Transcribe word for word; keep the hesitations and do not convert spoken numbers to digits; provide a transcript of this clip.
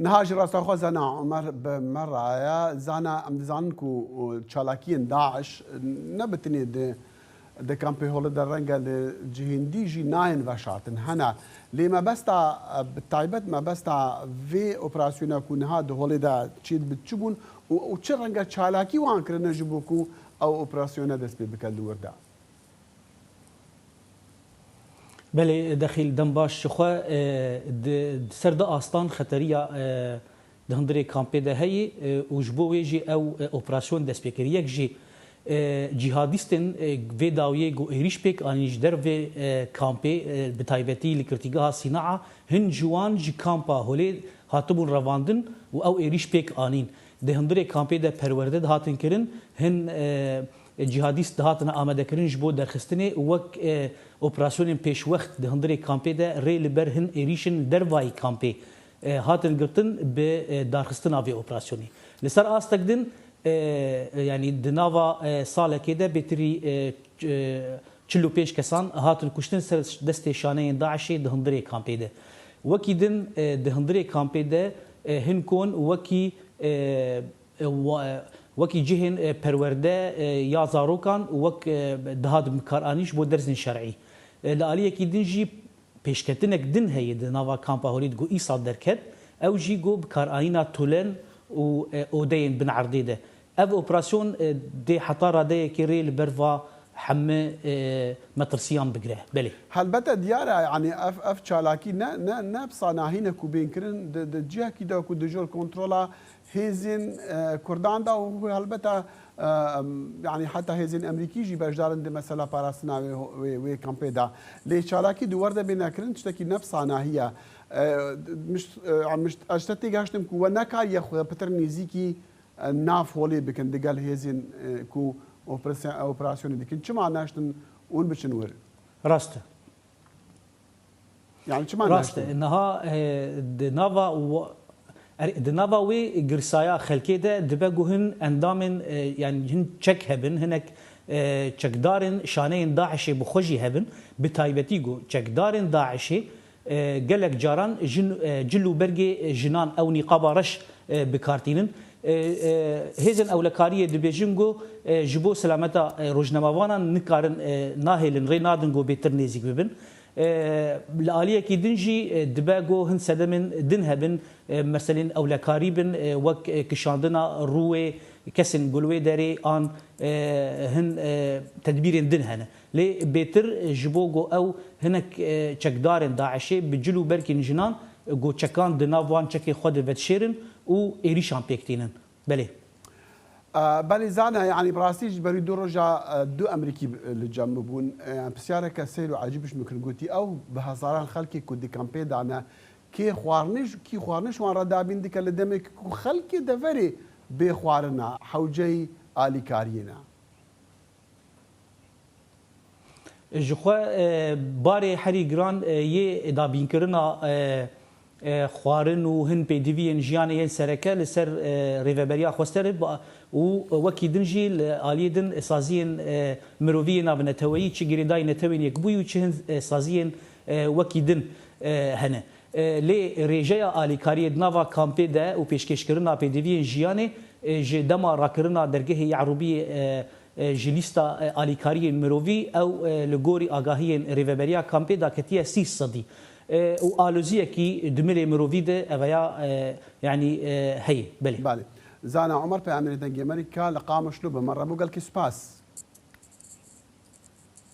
Niha jî rastaxwe Zana Omer bi me re ye. Zana, em dizanin ku çalakiyên DAIŞ ne bi tenê di, di kampê holê de renge li cihên dî jî nayên veşartin. Hene. Lê mebesta, bi taybet mebesta vê operasyona ku niha di holê de çêdibe çi bûn û, û çi renge çalakî wan kirine ji bo ku ew operasyona dest pê bike li wir de? Belê, Dexîl, dem baş ji xwe, e, di, di ser du astan xeteriya, e, di hundirê kampê de heye, e, û ji bo wê jî ew, e, operasyon dest pê kir. Yek jî, e, cîhadîstên, e, vê dawiyê ku êrîş pêk anîn ji dervê, e, kampê, e, bi taybetî li girtîgeha Sînaa, hin ji wan ji kampa holê hatibûn revandin û ew êrîş pêk anîn. Di hundirê kampê de perwerde dihatin kirin, hin, e, cîhadîst dihatin amadekirin ji bo derxistinê û wek, e, operasyonên pêşwext di hundirê kampê de rê li ber hin êrîşên dervayî kampê, e, hatin girtin bi, e, darxistina vê operasyonê. Li ser astek din, e, e, yanî di nava, e, salekê de bêtirî, e, ç-, e, çil û pênc kesan hatin kuştin ser destê şaneyên DAIŞê di hundirê kampê de. Wekî din, e, di hundirê kampê de, e, hin kon wekî, e, e, wa-, e, wekî cihên, e, perwerde, e, ya zarokan û wek, e, dihat bikaranî ji bo dersên şer'î. E, li aliyekî din jî pêşketinek din heye di nava kampa holê de ku îsal derket, ew jî ku bikaranîna tulen û, e, odeyên bin erdê de. Ev operasyon, e, dê heta radeyekê rê li ber va hemî, e, metirsiyan bigire. Belê. Helbete diyar e, yanî ev, ev çalakî ne, ne, ne bi sanahî ne ku bên kirin di, di cihekî de ku dijor kontrola hêzên, e, Kurdan de û helbete, e, em, yanî heta hêzên Emerîkî jî beşdar in di mesela parastina wê, wê, wê kampê de. Lê çalakî di wer de bê nekirin tiştekî ne bi sanahî ye. E, mişt, e, mişt, ez te têgihiştim ku we nekariye xwe pitir nêzîkî, e, nav holê bikin digel hêzên, e, ku operasyon-, operasyonê dikin. Çima neştin hûn biçin wir? Rast e. Yani çima Rast e. Niha, e, di nava wa-, er, di nava wê girsaya xelkê de dibe ku hin endamên, e, yani hin çek hebin, hinek, e, çekdarên şaneyên DAIŞê bi xwe jî hebin, bi taybetî ku çekdarên DAIŞê, e, gelek caran jin, e, cil û bergê jinan ew nîqaba reş, e, bi kar tînin. E, e, hêzên ewlekariyê dibêjin ku, e, ji bo selameta, e, rojnamevanan nikarin, e, nahêlin, rê nadin ku bêtir nêzîk bibin. E, li aliyekî din jî, e, dibe ku hin sedemên din hebin, e, meselên ewlekarî bin, e, wek, e, kişandina rûyê kesên ku li wê derê an, e, hin, e, tedbîrên din hene. Lê bêtir, e, ji bo ku ew hinek, e, çekdarên DAIŞê bi cil û bergên jinan, e, ku çekan di nav wan çekê xwe de vedişêrin û êrîşan pêk tînin. Belê. E, belê Zana, yanî bi rastî ji berî du roja, e, du Emerîkî, e, li cem bûn. E, yani pisyareke seyr û ecîb ji min kir, gotî ew bi hezaran xelkê ku di kampê de ne, kê xwarinê ji, kî xwarinê ji wan re dabîn dike li demekî ku xelkê deverê bê xwarina, hewceyî alîkariyê ne. Ji xwe, e, barê herî giran, e, yê dabînkirina, e, e, xwarin û hin pêdiviyên jiyanê yên sereke li ser, e, Rêveberiya Xwestere ba-, û wekî din jî li aliyê din saziyên, e, mirovî yê navneteweyî, çi girêdayî Netewên Yekbûyî û çi hin, e, saziyên, e, wekî din, e, hene. E, lê rêjeya alîkariyê di nava kampê de û pêşkêşkirina pêdiviyên jiyanê, e, ji dema rakirina dergehê Ye'rûbiyê, e, e, ji lîsta, e, alîkariyên mirovî, ew, e, li gorî agahiyên rêveberiya kampê de ketiye sî sedî. E, û aloziyekî di milê mirovî de eveya, e, yanî, e, heye. Belê. Belê. Zana Omer, peyamêrê Dengê Emerîka li Qamişlo bi me re bû, gelkî spas.